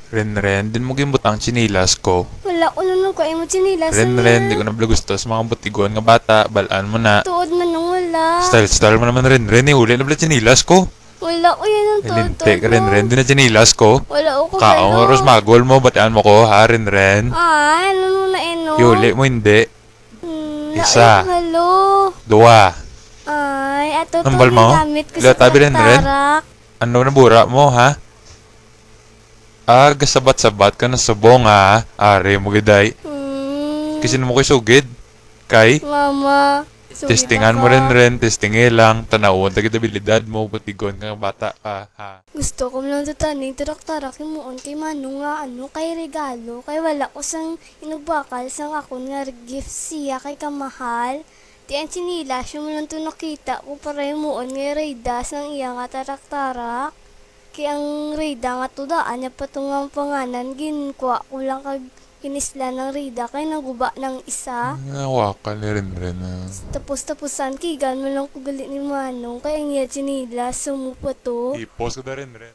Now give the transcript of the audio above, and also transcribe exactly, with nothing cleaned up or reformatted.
Renren, di mo ginbutang tsinelas ko. Wala ko na nung kuha mo tsinelas. Renren, di ko na bala gusto sa mga butiguan nga bata. Balaan mo na. Tuod man nung wala. Style-style mo naman, Renren. Ihuli na bala tsinelas ko. Wala ko yan ang tuod. Lintik, Renren. Di na tsinelas ko. Wala ko Kaon, oras magol mo. Batian mo ko, ha, Renren? Ay, ano nung na eno? Ihuli mo, hindi. Hmm, Isa. Malo. Dua. Ay, ato to Nambal mo? Gamit ko Wala sa tabi, Renren? tarak. Ano na bura mo, ha? Ah, gasabat-sabat ka na subong, ha? Ari mo giday. Hmm, Kasi mo ko'y sugid. Kay, Mama. sugid testingan mo, ako. Renren, testingi lang, tanawon ta gid abilidad mo, butigon ka nga bata ka, ha? Gusto ko lang tataning tarak-tarak himuon kay Manong nga ano, kay regalo, kay wala ko sang inugbakal sang akon nga gift siya kay kamahal. Ti ang tsinelas, yun mo lang to nakita ko para himuon nga Reyda sang iya nga tarak-tarak. Kay ang Reyda nga to daan niya pa to nga panganan, ginkuha ko lang kag kinisla ng Reyda kay naguba ng isa. Nawakan ni Renren, ah. Tapos-tapusan, kigan mo lang ko gali ni Manong kay ang iya tsinelas, sumo pa to. Ipos ko da, Renren.